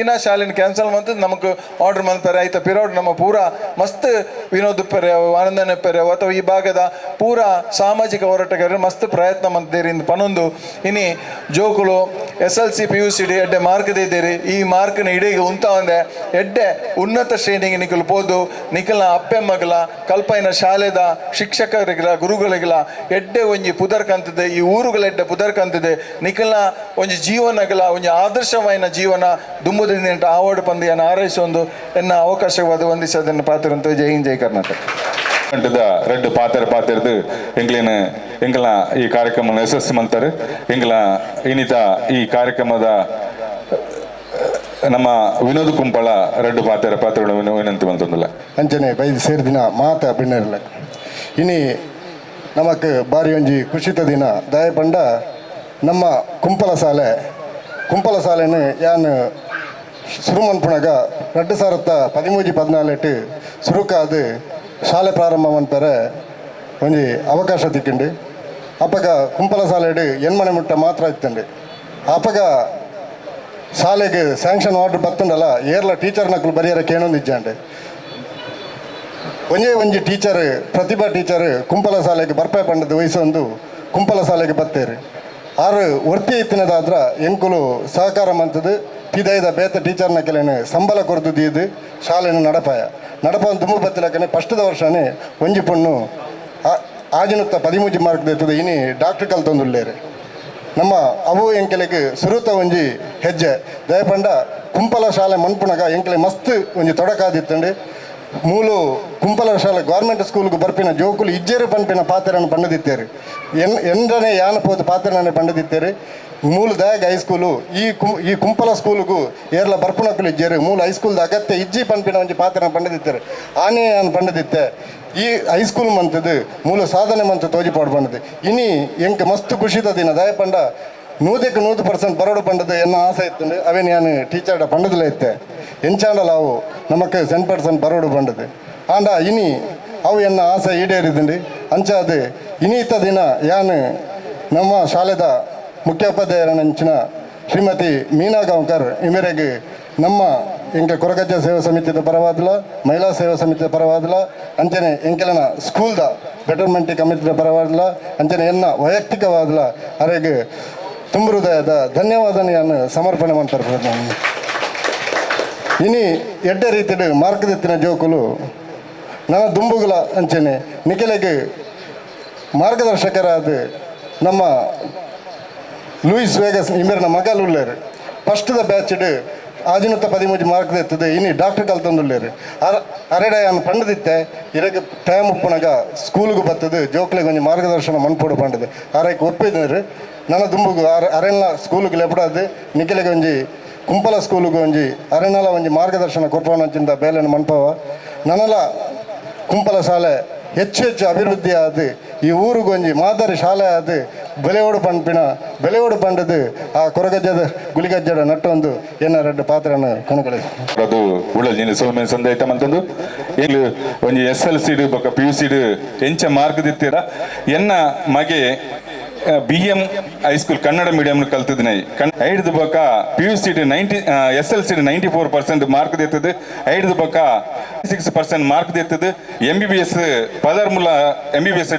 ಶಾಲೆನ ಕ್ಯಾನ್ಸಲ್ ಮಂತ್ ನಮಕ್ ಆರ್ಡರ್ ಮಾಡ್ತಾರೆ. ಆಯ್ತಾ ಪಿರೋಡ್ ನಮ್ಮ ಪೂರಾ ಮಸ್ತ್ ವಿನೋದ್ ಪೆರೆ ಆನಂದನ ಪೆರೆ ಅಥವಾ ಈ ಭಾಗದ ಪೂರಾ ಸಾಮಾಜಿಕ ಹೋರಾಟಗಾರರು ಮಸ್ತ್ ಪ್ರಯತ್ನ ಮಂತೇರಿ ಪನೊಂದು ಇನಿ ಜೋಕುಲು S L C P U C D ಎಡ್ಡೆ ಮಾರ್ಕ್ ಇದ್ದೀರಿ. ಈ ಮಾರ್ಕ್ನ ಇಡೀ ಉಂತ ಎಡ್ಡೆ ಉನ್ನತ ಶ್ರೇಣಿಗೆ ನಿಕಲ್ ಪೋದು ನಿಕಲ್ನ ಅಪ್ಪೆಮ್ಮಗಲ ಕಲ್ಪೈನ ಶಾಲೆದ ಶಿಕ್ಷಕರಿಗಲ ಗುರುಗಳಿಗಲ ಎಡ್ಡೆ ಒಂಜಿ ಪುದರ್ಕಂತದೆ ಈ ಊರುಗಳ ಎಡ್ಡೆ ಪುದರ್ಕಂತದೆ ನಿಕಲ್ನ ಒಂಜಿ ಜೀವನಗಲ ಒಂಜಿ ಆದರ್ಶವಾಯಿನ ಜೀವನ ದುಂಬುದಿಂದ ಆವಡ್ ಪಂದಿಯನ್ನು ಆರೈಸೊಂದು ಎನ್ನ ಅವಕಾಶವಾದ ವಂದಿಸೋದನ್ನು ಪಾತ್ರ. ಜೈ ಹಿಂದ್, ಜೈ ಕರ್ನಾಟಕ. ರೆಡ್ಡು ಪಾತ್ರ ಪಾತಿರ್ದು ಎಂಗ್ಲೇನ ಎಂಗ್ಲ ಈ ಕಾರ್ಯಕ್ರಮ ಯಶಸ್ಸು ಮಂತಾರೆ. ಎಂಗ್ಲ ಇನ್ನಿತ ಈ ಕಾರ್ಯಕ್ರಮದ ನಮ್ಮ ವಿನೋದ್ ಕುಂಪಳ ರೆಡ್ಡು ಪಾತ್ರ ಪಾತ್ರಗಳು ವಿನಂತಿ ಬಂತಂದಿಲ್ಲ. ಅಂಚನೆ ಬೈದು ಸೇರಿದಿನ ಮಾತ ಬಿನ್ನರ್ಲ ಇನಿ ನಮಕ್ ಬಾರಿ ಒಂಜಿ ಖುಷಿತ ದಿನ ದಯಪಂಡ ನಮ್ಮ ಕುಂಪಲ ಶಾಲೆ ಕುಂಪಲ ಶಾಲೆನು ಯಾನ್ ಸುರುಮನ್ಪುಣಗ 2013-14 ಸುರುಕಾದು ಶಾಲೆ ಪ್ರಾರಂಭ ಅಂತಾರೆ ಒಂಜಿ ಅವಕಾಶ ತಿಕ್ಕಿಂಡು. ಅಪ್ಪಗ ಕುಂಪಲ ಶಾಲೆಡು ಎನ್ಮನೆ ಮುಟ್ಟ ಮಾತ್ರ ಇತ್ತಂಡು. ಅಪ್ಪಗ ಶಾಲೆಗೆ ಸ್ಯಾಂಕ್ಷನ್ ಆರ್ಡರ್ ಬತ್ತಂಡಲ್ಲ ಏರ್ಲ ಟೀಚರ್ ನಕಲು ಬರಿಯರ ಕೇಣೊಂದು ಇಜ್ಜಾಂಡೆ. ಒಂಜೇ ಒಂಜಿ ಟೀಚರ್ ಪ್ರತಿಭಾ ಟೀಚರ್ ಕುಂಪಲ ಶಾಲೆಗೆ ಬರ್ಪೆ ಪಂಡದ ವಯಸ್ಸೊಂದು ಕುಂಪಲ ಶಾಲೆಗೆ ಬತ್ತೇರು. ಆರು ವರ್ತಿ ಇತ್ತಿನದಾದ್ರ ಎಂಕುಲು ಸಹಕಾರ ಮಂತದ್ದು ಪಿದೈದ ಬೇತ ಟೀಚರ್ನ ಕೆಲನು ಸಂಬಳ ಕೊರದು ದೀದು ಶಾಲೆಯನ್ನು ನಡಪಾಯ ನಡಪ ತುಂಬ ಬತ್ತಿಲಕ್ಕನೆ ಫಸ್ಟ್ದ ವರ್ಷನೇ ಒಂಜಿ ಪೊಣ್ಣು ಆಜಿನುತ್ತ 13 ಮಾರ್ಕ್ ದೇತದೆ ಇನಿ ಡಾಕ್ಟರ್ ಕಲ್ತೊಂದುಲ್ಲೇರು. ನಮ್ಮ ಅವು ಎಂಕೆಲೆಗ್ ಸುರುತ ಒಂಜಿ ಹೆಜ್ಜೆ ದಯಪಂಡ ಕುಂಪಲ ಶಾಲೆ ಮನ್ಪುನಗ ಎಂಕೆಲೆ ಮಸ್ತ್ ಒಂಜಿ ತೊಡಕಾದಿತ್ತಂಡು. ಮೂಲು ಕುಂಪಲ ಶಾಲೆ ಗೌರ್ಮೆಂಟ್ ಸ್ಕೂಲ್ಗೆ ಬರ್ಪಿನ ಜೋಕುಲು ಇಜ್ಜೇರು ಪನ್ಪಿನ ಪಾತ್ರನ ಪಂಡದಿತ್ತೇರು ಎನ್ ಎಂಡನೆ ಯಾನ ಪೋದು ಪಾತ್ರನೇ ಪಂಡದಿತ್ತೇರು ಮೂಲು ದಾಯಗ ಹೈಸ್ಕೂಲು ಈ ಕುಂಪಲ ಸ್ಕೂಲ್ಗೂ ಏರ್ಲ ಬರ್ಪುನಕುಲು ಇಜ್ಜೇರು ಮೂಲು ಹೈಸ್ಕೂಲ್ದ ಅಗತ್ಯ ಇಜ್ಜಿ ಪನ್ಪಿನ ಒಂಜಿ ಪಾತ್ರನ ಪಂಡದಿತ್ತೇರು ಆನೆ ಯಾನ್ ಪಂಡದಿತ್ತೆ ಈ ಹೈಸ್ಕೂಲ್ ಮಂತದ್ದು ಮೂಲ ಸಾಧನೆ ಮಂತ ತೋಜಿಪಾಡು ಪಂಡದು ಇನಿ ಎಂಕ್ ಮಸ್ತ್ ಖುಷಿದ ದಿನ ದಾಯ ಪಂಡ 100% ಬರೋಡು ಪಂಡದು ಎನ್ನ ಆಸೆ ಇತ್ತು ಅವೇನು ಯಾನು ಟೀಚರ್ಡ ಪಂಡದಲೇ ಇತ್ತೆ ಎಂಚಾಂಡಲ ಅವು ನಮಕ್ 10% ಬರೋಡು ಪಂಡದು ಆಂಡ ಇನಿ ಅವು ಎನ್ನ ಆಸೆ ಈಡೇರಿದಂಡು ಅಂಚಾದ ಇನಿತ ದಿನ ಯಾನು ನಮ್ಮ ಶಾಲೆದ ಮುಖ್ಯೋಪಾಧ್ಯಾಯರಂಚಿನ ಶ್ರೀಮತಿ ಮೀನಾ ಗಾಂವ್ಕರ್ ಈ ಮೇರೆಗೆ ನಮ್ಮ ಎಂಕೆ ಕೊರಗಜ್ಜ ಸೇವಾ ಸಮಿತಿದ ಪರವಾದಲ ಮಹಿಳಾ ಸೇವಾ ಸಮಿತಿಯ ಪರವಾದಲ ಅಂಚನೆ ಎಂಕೆಲನ ಸ್ಕೂಲ್ದ ಬೆಟರ್ಮೆಂಟ್ ಕಮಿಟಿದ ಪರವಾದಲ ಅಂಚನೆ ಎನ್ನ ವೈಯಕ್ತಿಕವಾದಲ ಅರೆಗೆ ತುಂಬ ಹೃದಯದ ಧನ್ಯವಾದನೆಯನ್ನು ಸಮರ್ಪಣೆ ಮಾಡ್ತಾರೆ. ಇನಿ ಎಡ್ಡೆ ರೀತಿಯ ಮಾರ್ಗದತ್ತಿನ ಜೋಕುಲು ನನ್ನ ದುಂಬುಗುಲ ಅಂಚನೆ ನಿಖಿಲೆಗೆ ಮಾರ್ಗದರ್ಶಕರಾದ ನಮ್ಮ ಲೂಯಿಸ್ ವೇಗಸ್ ಇಮೇರಿನ ಮಗಲು ಉಳ್ಳೇರು ಫಸ್ಟ್ದ ಬ್ಯಾಚ್ಡ್ 613 ಮಾರ್ಕ್ ಎತ್ತದೆ ಇನಿ ಡಾಕ್ಟರ್ ಕಲ್ತಂದುಳ್ಳೇರು ಅರೆಡಯಾನ್ ಪಂಡದಿತ್ತೆ ಇರಗೆ ಟೈಮ್ ಉಪ್ಪುನಗ ಸ್ಕೂಲ್ಗೆ ಬರ್ತದೆ ಜೋಕ್ಲೆಗೆ ಒಂಜಿ ಮಾರ್ಗದರ್ಶನ ಮನ್ಪೋಡು ಪಂಡದು ಅರೆಗೆ ಒಪ್ಪಿದ್ರು ನನ್ನ ದುಂಬುಗು ಅರೆಲ್ಲ ಸ್ಕೂಲ್ಗೆ ಲೆಪಡಾದು ನಿಖಿಲೆಗೆ ಒಂಜಿ ಕುಂಪಲ ಸ್ಕೂಲ್ಗೆ ಒಂಜಿ ಅರೆನಲ ಒಂಜಿ ಮಾರ್ಗದರ್ಶನ ಕೊರ್ಪವನಂಚಿಂದ ಬೇಲೆನ ಮನ್ಪವ ನನಲ ಕುಂಪಲ ಶಾಲೆ ಹೆಚ್ಚು ಹೆಚ್ಚು ಅಭಿವೃದ್ಧಿ ಆದ ಈ ಊರುಗೊಂಜಿ ಮಾದರಿ ಶಾಲೆ ಆದ ಬೆಲೆಯೋಡು ಪಂಪಿನ ಬೆಲೆಯೋಡು ಪಂಡದು ಆ ಕೊರಗಜ್ಜದ ಗುಲಿಗಜ್ಜದ ನಟ್ಟೊಂದು ಎನ್ನ ರೆಡ್ಡು ಪಾತ್ರನ ಕಣಕಳಿ ಅದು ಉಳ್ಳಲ್ ಸೋಲ್ಮೇನ್ ಸಂದೈತ ಮಂತಂದು ಇಲ್ಲಿ ಒಂಜಿ ಎಸ್ ಎಲ್ ಸಿಡ್ ಬೊಕ್ಕ ಪಿ ಯು ಸಿಡ್ ಎಂಚ ಮಾರ್ಕ್ ದಿತ್ತೀರ ಎನ್ನ ಮಗೆ B M high school Kannada medium ಕಲ್ತಿದ್ದೀನಿ. ಐದು ಬೊಕ್ಕ P U C 90 S L C 94% mark ದಿತ್ತದು ಐದು ಬೊಕ್ಕ 6% ಮಾರ್ಕ್ ದಿತ್ತದು M B B S ಪದರ್ಮುಲ್ಲ M B B S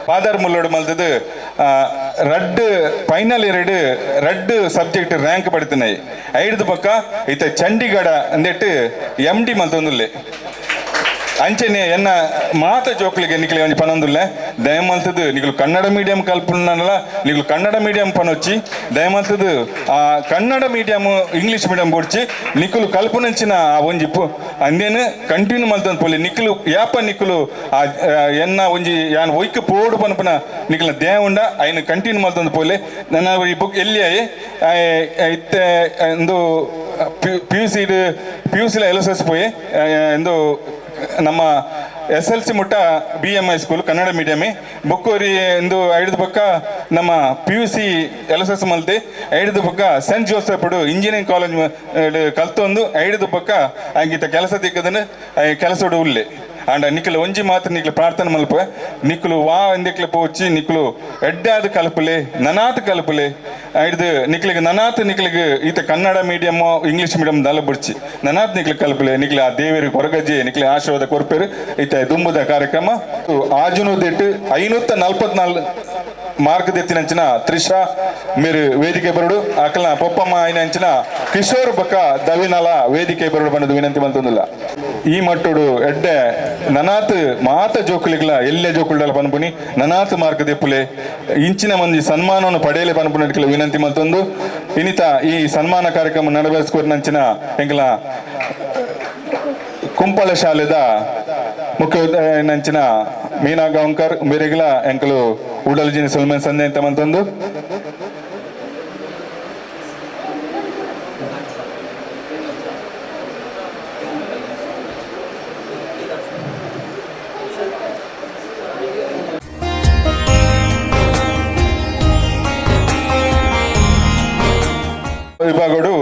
ಪಾದರ್ ಮುಲ್ಲೋಡು ಮಲ್ತದು ರಡ್ಡ್ ಫೈನಲ್ ಎರಡು ರಡ್ಡ್ ಸಬ್ಜೆಕ್ಟ್ ರ್ಯಾಂಕ್ ಪಡಿತೀನಿ. ಐದು ಬೊಕ್ಕ ಇತ್ತ ಚಂಡೀಗಢ ಅಂದೆಟ್ಟು ಎಂ ಡಿ ಮಲ್ತೊಂದುಲ್ಲೆ ಅಂಚನೆ ಎನ್ನ ಮಾತ ಜೋಕ್ಲಿಗೆ ನಿಕ್ಲೆ ಒಂಜಿ ಪನೊಂದುಲ್ಲೆ ದಯಮಲ್ತದು ನಿಕ್ಲು ಕನ್ನಡ ಮೀಡಿಯಂ ಕಲ್ಪುನಲ್ಲ ನಿಕ್ಲು ಕನ್ನಡ ಮೀಡಿಯಂ ಪನೊಚ್ಚಿ ದಯಮಲ್ತದು ಆ ಕನ್ನಡ ಮೀಡಿಯಂ ಇಂಗ್ಲೀಷ್ ಮೀಡಿಯಂ ಬೊಡ್ಚಿ ನಿಕ್ಲು ಕಲ್ಪುನಂಚಿನ ಆ ಒಂಜಿ ಅಂದೇನು ಕಂಟಿನ್ಯೂ ಮಲ್ತಂದು ಪೋಲಿ ನಿಕ್ಲು ಯಾಪ ನಿಕ್ಲು ಆ ಎನ್ನ ಒಂಜಿ ಯಾನ್ ಒಯ್ಕ್ ಪೋಡು ಪನ್ಪುನ ನಿಕ್ಲ ದೇವುಂಡ ಐನು ಕಂಟಿನ್ಯೂ ಮಲ್ತಂದು ಪೋಲಿ. ನನ್ನ ಈ ಬುಕ್ ಎಲ್ಲಿ ಇತ್ತೆ ಒಂದು P U C P U ಸಿಲ L S S ಪೋಯಿ ಎಂದು ನಮ್ಮ ಎಸ್ ಎಲ್ ಸಿ ಮುಟ್ಟ B M I school Kannada ಮೀಡಿಯಮೇ ಬೊಕ್ಕೋರಿ ಎಂದು ಐದು ಪಕ್ಕ ನಮ್ಮ P U C L S S ಮಲ್ತೆ ಐದು ಪಕ್ಕ ಸೆಂಟ್ ಜೋಸೆಫ್ ಇಂಜಿನಿಯರಿಂಗ್ ಕಾಲೇಜ್ ಕಲ್ತೊಂದು ಐದು ಪಕ್ಕ ಅಂಗಿತ ಕೆಲಸ ದಿಕ್ಕದನ್ನು ಕೆಲಸಡು ಉಲ್ಲೆ ಆಂಡ ನಿಕ್ಲು ಒಂಜಿ ಮಾತ್ರ ನಿಕ್ಲು ಪ್ರಾರ್ಥನೆ ಮಲ್ಪ ನಿಕ್ಲು ವಾ ಎಂದಿಕ್ಲು ಪೋಚಿ ನಿಕ್ಲು ಎಡ್ಡಾದ ಕಲ್ಪಲೆ ನನಾತ್ ಕಲ್ಪಲೆ ಐದು ನಿಕ್ಲಿಗೆ ನನಾತ್ ನಿಕ್ಲಿಗೆ ಈತ ಕನ್ನಡ ಮೀಡಿಯಮ್ ಇಂಗ್ಲೀಷ್ ಮೀಡಿಯಂ ದಲ ಬುಡ್ಚಿ ನನಾತ್ ನಿಕ್ಲು ಕಲ್ಪಲೆ ನಿಕ್ಲು ಆ ದೇವರು ಕೊರಗಜ್ಜಿ ನಿಕ್ಲು ಆಶೀರ್ವಾದ ಕೊರ್ಪೇರು ಈತ ದುಂಬುದ ಕಾರ್ಯಕ್ರಮ ಆಜುನೂದೆಟ್ಟು 544 ಮಾರ್ಕ್ ದೆತ್ತಿನಂಚಿನ ತ್ರಿಷಾ మీరు ವೇದಿಕೆ ಬರುಡು ಅಕಲ್ನ ಪೊಪ್ಪಮ್ಮ అయినంచిన ಕಿಶೋರ್ ಬೊಕ್ಕ ದವಿನಲ ವೇದಿಕೆ ಬರುಡು ಬಣ್ಣದ ವಿನಂತಿ ಮಂತೊಂದುಲ್ಲ. ಈ ಮಟ್ಟುಡು ಎಡ್ಡೆ ನನಾತ್ ಮಾತ ಜೋಕುಲಿಗ್ಲ ಎಲ್ಲೆ ಜೋಕುಲ್ಡಲ ಪನ್ಪುನಿ ನನಾತ್ ಮಾರ್ಕ್ ದೆಪ್ಪುಲೆ ಇಂಚಿನ ಮಂದಿ ಸನ್ಮಾನವನ್ನು ಪಡೆಯಲೆ ಪನ್ಪುನಟ್ಲ ವಿನಂತಿ ಮಂತೊಂದು ಇನಿತ ಈ ಸನ್ಮಾನ ಕಾರ್ಯಕ್ರಮ ನೆರವೇರಿಸಿಕೊರಿನಂಚಿನ ಎಂಕಲ ಕುಂಪಳ ಶಾಲೆದ ಮುಖ್ಯ ನಂಚಿನ ಮೀನಾ ಗಾಂವ್ಕರ್ ಮೇರೆಗ್ಲ ಎಂಕಲು ಉಡಲ್ಜಿನ ಸಲ್ಮಾನ್ ಸಂದೆ ಅಂತ ಮಂತೊಂದು. ವಿಭಾಗಡು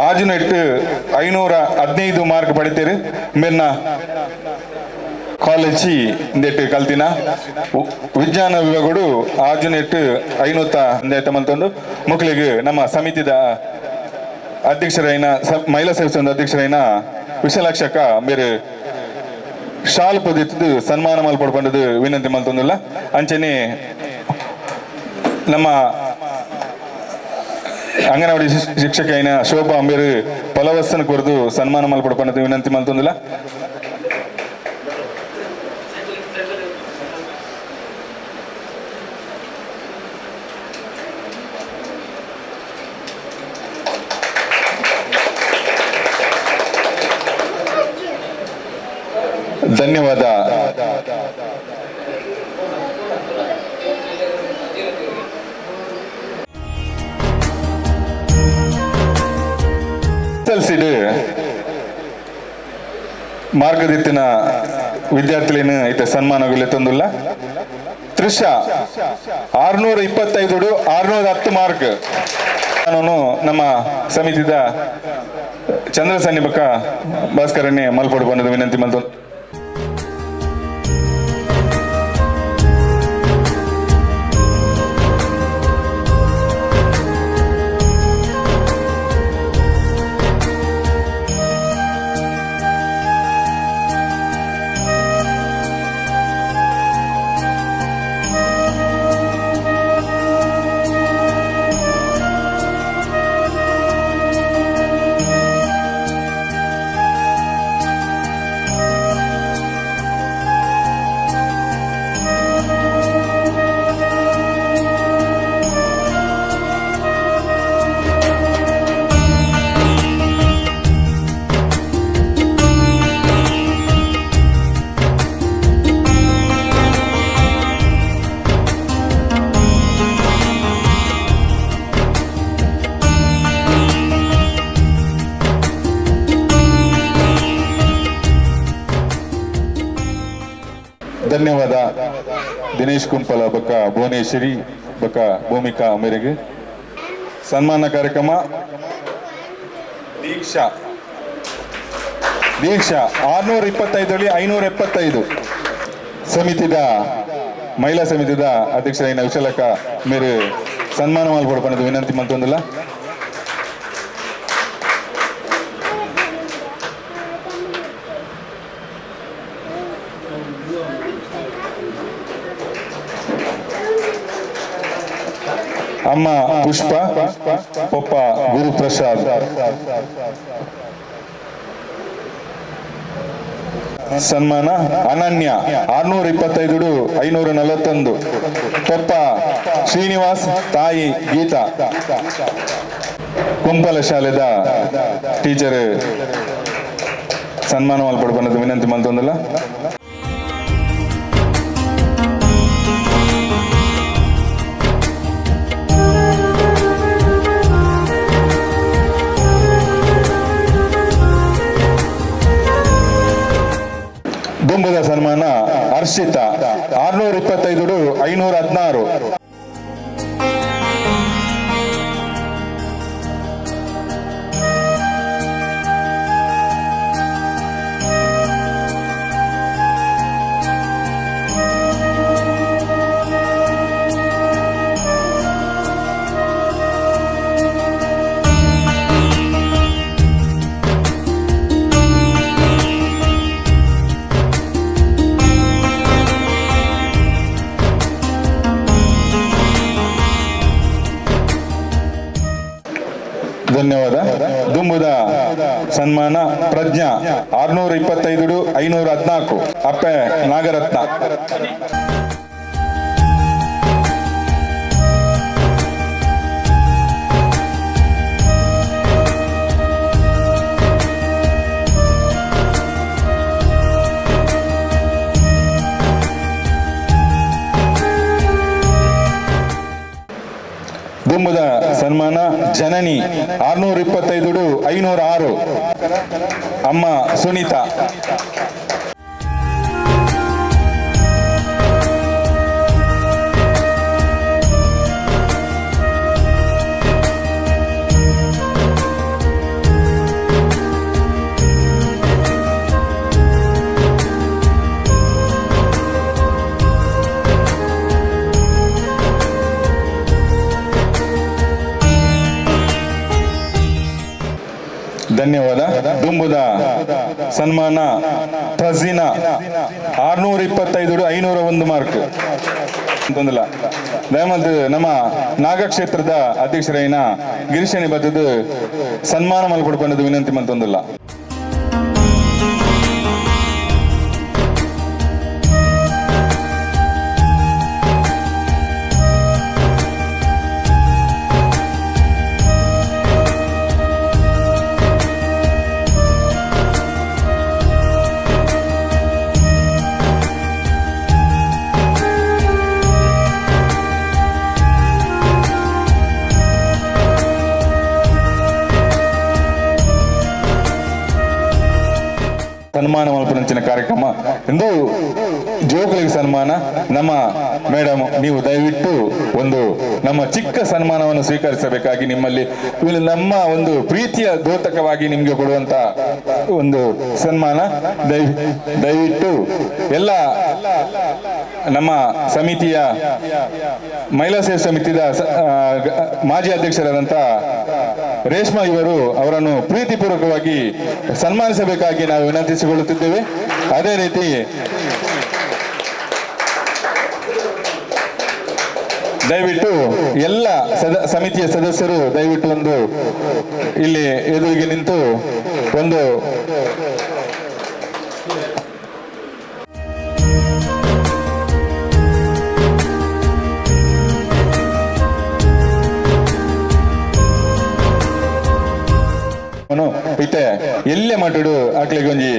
ಆಜುನೆಟ್ಟು 515 ಮಾರ್ಕ್ ಪಡಿತೀರಿ ಮೇರ್ನ ಕಾಲೇಜಿ ಇಂದೆಟ್ಟು ಕಲ್ತಿನ ವಿಜ್ಞಾನ ವಿಭಾಗಡು ಆಜುನೆಟ್ಟು 500 ಮಂತೊಂದು ಮಕ್ಕಳಿಗೆ ನಮ್ಮ ಸಮಿತಿದ ಅಧ್ಯಕ್ಷರೈನ ಮಹಿಳಾ ಸೇವೆ ಅಧ್ಯಕ್ಷರೈನ ವಿಶಾಲಾಕ್ಷಕ ಮೇರೆ ಶಾಲ್ ಪದಿತ್ತು ಸನ್ಮಾನ ಮಲ್ಪಡ್ಕೊಂಡದ್ದು ವಿನಂತಿ ಮಲ್ತೊಂದುಲ್ಲ. ಅಂಚನೆ ನಮ್ಮ ಅಂಗನವಾಡಿ ಶಿಕ್ಷಕ అయిన ಶೋಭಾ ಅಂಬೇರು ಫಲವಸ್ತನ ಕೊರದು ಸನ್ಮಾನ ಮಲ್ಪಡ್ಕೊಂಡದ್ದು ವಿನಂತಿ ಮಲ್ತೊಂದುಲ್ಲ. ಧನ್ಯವಾದ. ಎಸ್ಎಲ್ಸಿಡ್ ಮಾರ್ಗದಿತ್ತಿನ ವಿದ್ಯಾರ್ಥಿಲೇನು ಐತೆ ಸನ್ಮಾನಗಳು ತಂದುಲ್ಲ. ತ್ರಿಷಾ 625 610 ಮಾರ್ಕ್. ನಾನು ನಮ್ಮ ಸಮಿತಿದ ಚಂದ್ರ ಸನ್ನಿಬಕ್ಕ ಭಾಸ್ಕರನ್ನೇ ಮಲ್ಪಡು ಬಂದದ ವಿನಂತಿ ಮಂತು. ಧನ್ಯವಾದ ದಿನೇಶ್ ಕುಂಪಲ ಬಕ್ಕ ಭುವನೇಶ್ವರಿ ಬಕ್ಕ ಭೂಮಿಕಾ ಮೇರೆಗೆ. ಸನ್ಮಾನ ಕಾರ್ಯಕ್ರಮ ದೀಕ್ಷಾ ದೀಕ್ಷಾ 625 575 ಸಮಿತಿದ ಮಹಿಳಾ ಸಮಿತಿದ ಅಧ್ಯಕ್ಷರಾಗಿನ ವಿಶಾಲಕ ಮೇರೆ ಸನ್ಮಾನ ಮಲ್ಪೊಡು ವಿನಂತಿ ಮಂತೊಂದುಲ್ಲ. ಅಮ್ಮ ಪುಷ್ಪ ಪಪ್ಪ ಗುರುಪ್ರಸಾದ್. ಸನ್ಮಾನ ಅನನ್ಯ 625 541 ಪಪ್ಪ ಶ್ರೀನಿವಾಸ್ ತಾಯಿ ಗೀತಾ. ಕುಂಪಲ ಶಾಲೆದ ಟೀಚರ್ ಸನ್ಮಾನ ಮಲ್ಪೊಡು ಬಂದದ್ದು ವಿನಂತಿ ಮಂತೊಂದುಲ್ಲ. ದುಂಬುದ ಸನ್ಮಾನ ಹರ್ಷಿತಾ 625 516. ಧನ್ಯವಾದ. ದುಂಬುದ ಸನ್ಮಾನ ಪ್ರಜ್ಞಾ 625 514 ಅಪ್ಪೆ ನಾಗರತ್ನ. ದುಂಬುದ ಸನ್ಮಾನ ಜನನಿ 625 506 ಅಮ್ಮ ಸುನೀತಾ. ಧನ್ಯವಾದ. ದುಂಬುದ ಸನ್ಮಾನ ಪ್ರಜೀನಾ 625 501 ಮಾರ್ಕ್ ಅಂತಂದಿಲ್ಲ. ದಯಮಾಡಿ ನಮ್ಮ ನಾಗಕ್ಷೇತ್ರದ ಅಧ್ಯಕ್ಷರೈನ ಗಿರೀಶನಿ ಬತ್ತದ್ದು ಸನ್ಮಾನ ಮಲ್ಪೊಡು ವಿನಂತಿ ಮಂತೊಂದಿಲ್ಲ. ಸನ್ಮಾನ ಮಲ್ಪುನಂಚಿನ ಕಾರ್ಯಕ್ರಮ ಇಂದು. ಜೋಕುಲಿಗೆ ಸನ್ಮಾನ. ನಮ್ಮ ಮೇಡಮ್, ನೀವು ದಯವಿಟ್ಟು ಒಂದು ನಮ್ಮ ಚಿಕ್ಕ ಸನ್ಮಾನವನ್ನು ಸ್ವೀಕರಿಸಬೇಕಾಗಿ ನಿಮ್ಮಲ್ಲಿ, ಇಲ್ಲಿ ನಮ್ಮ ಒಂದು ಪ್ರೀತಿಯ ದ್ಯೋತಕವಾಗಿ ನಿಮಗೆ ಕೊಡುವಂತ ಒಂದು ಸನ್ಮಾನ. ದಯವಿಟ್ಟು ಎಲ್ಲ ನಮ್ಮ ಸಮಿತಿಯ, ಮಹಿಳಾ ಸೇವಾ ಸಮಿತಿಯ ಮಾಜಿ ಅಧ್ಯಕ್ಷರಾದಂತ ರೇಷ್ಮಾ ಇವರು ಅವರನ್ನು ಪ್ರೀತಿಪೂರ್ವಕವಾಗಿ ಸನ್ಮಾನಿಸಬೇಕಾಗಿ ನಾವು ವಿನಂತಿಸಿಕೊಳ್ಳುತ್ತಿದ್ದೇವೆ. ಅದೇ ರೀತಿ ದಯವಿಟ್ಟು ಎಲ್ಲ ಸಮಿತಿಯ ಸದಸ್ಯರು ದಯವಿಟ್ಟು ಒಂದು ಇಲ್ಲಿ ಎದುರಿಗೆ ನಿಂತು ಒಂದು ಇತ್ತೆ ಎಲ್ಲೆ ಮಟ್ಟಡು ಅಕ್ಲೆಗ್ ಒಂಜಿ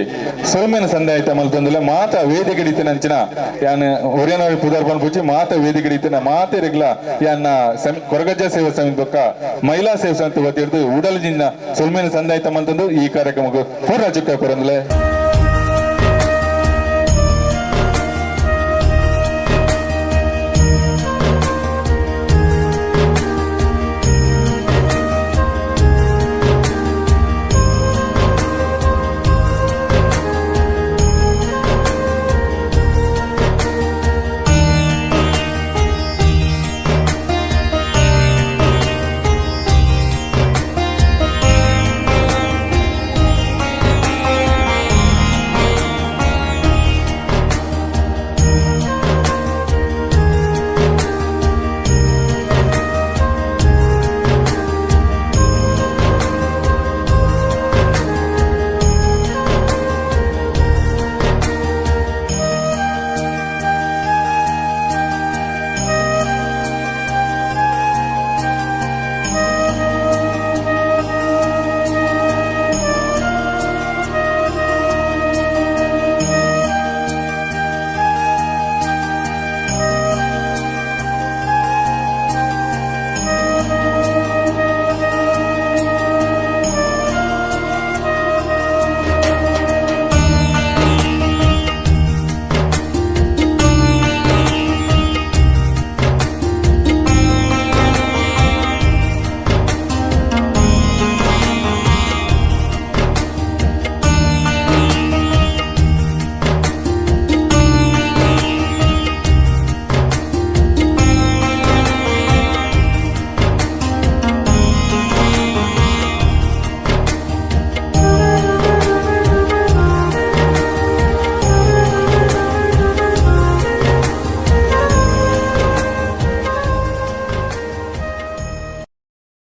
ಸೊಲ್ಮೆನ ಸಂದಾಯ್ತ ಮಲ್ತೊಂದುಲ್ಲ. ಮಾತ ವೇದಿಕೆ ಇತ್ತಿನ ಅಂಚಿನ ಯಾನ್ ಒರಿಯನವರಿ ಪುದರ್ ಪನ್ಪುಚಿ. ಮಾತ ವೇದಿಕೆ ಇತ್ತಿನ ಮಾತೆರೆಗ್ಲ ಯಾನ್ನ ಕೊರಗಜ್ಜ ಸೇವಾ ಸಮಿತಿ ಬೊಕ್ಕ ಮಹಿಳಾ ಸೇವಾ ಸಮಿತಿ ವತಿರ್ದು ಉಡಲ್ ಜಿಂದ ಸೊಲ್ಮೆನ ಸಂದಾಯ್ತ ಮಲ್ತೊಂದು ಈ ಕಾರ್ಯಕ್ರಮಕ್ಕೆ ಪೂರ್ಣ ಚುಕ್ಕ ಕೊರಂದ್ಲೆ.